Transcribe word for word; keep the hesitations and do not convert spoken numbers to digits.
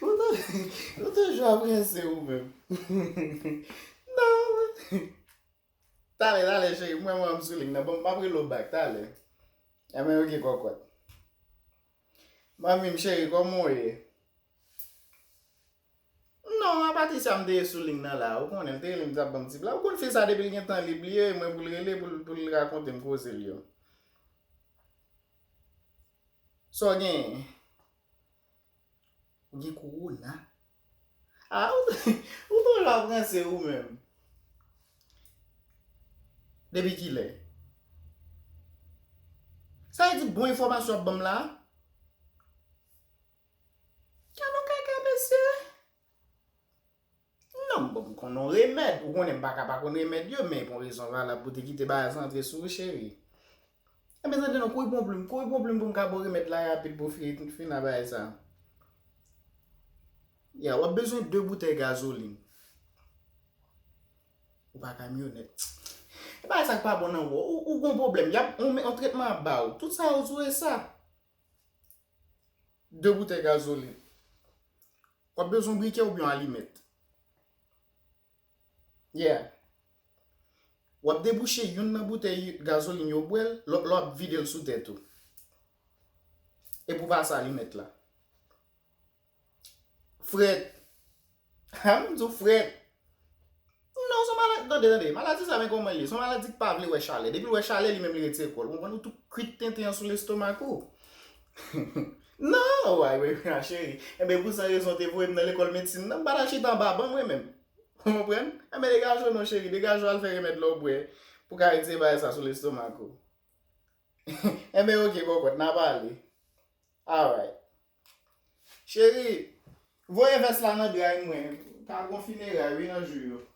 Ou tou- ou toujou ap ranse ou menm. Non. Talè, talè, cheri, mwen, mwen, m sou liy nan. Bon, m ap rele w back, talè. Enben, oke, kòkòt. Manmi m, cheri, kòman w ye? Non, a Patricia m te ye sou liy nan la. Ou konnen, l te rele m, t ap ban m ti blag. Ou konn fi sa, depi l gen tan, li bliye mwen pou l rele, pou l, pou l rakonte m koze l yo. Sa w genyen? Ou gen kowona? Ah, ou, ou toujou ap ranse ou menm. Depi kilè? Sa vle di bon enfòmasyon ap ban m la? Gad yon kaka, mesye. Non, bon, m konn yon remèd. Ou konnen m pa ka pa konn remèd yo, men pou yon rezon valab pou te kite bagay sa antre sou ou, cheri. Enben, tande non, kouri pran plim, kouri pran plim pou m ka ba w remèd la rapid pou w fin, fin a bagay sa. Ya, w ap bezwen de boutèy gazolin. Ou pa kamyonèt. E bagay sa k pa bon nan ou. Ou, ou gon pwoblèm. Y ap, on, on tretman ap ba ou. Tout sa yo sou sa. De boutèy gazolin. W ap bezwen brikè oubyen alimèt. Yeah. W ap debouche youn nan boutèy gazolin yo, bwè l, lòt la w ap vide l sou tèt ou. Epi w pase alimèt la. Frèt. Ha, m di w frèt. Non, se yon maladi, tande, tande, maladi sa men kòman l ye. Se yon maladi ki pa vle wè chalè. Depi l wè chalè, li menm li retire kò l. Ou konprann, ou tou kwit tenten an sou lestomak ou. Non, way, way, way, cheri. Enben, pou sa rezon, te voye m nan lekòl medsin nan, m pa t al chita anba ban mwen menm. Ou konprann? Enben, degaje w non, cheri, degaje w al fè remèd la w bwè pou ka retire bagay sa sou lestomak ou. Enben, oke, kòkòt, n a pale. Alright. Cheri, voye vès la nan dray mwen. Ka gon fineray, wi, nan jou yo.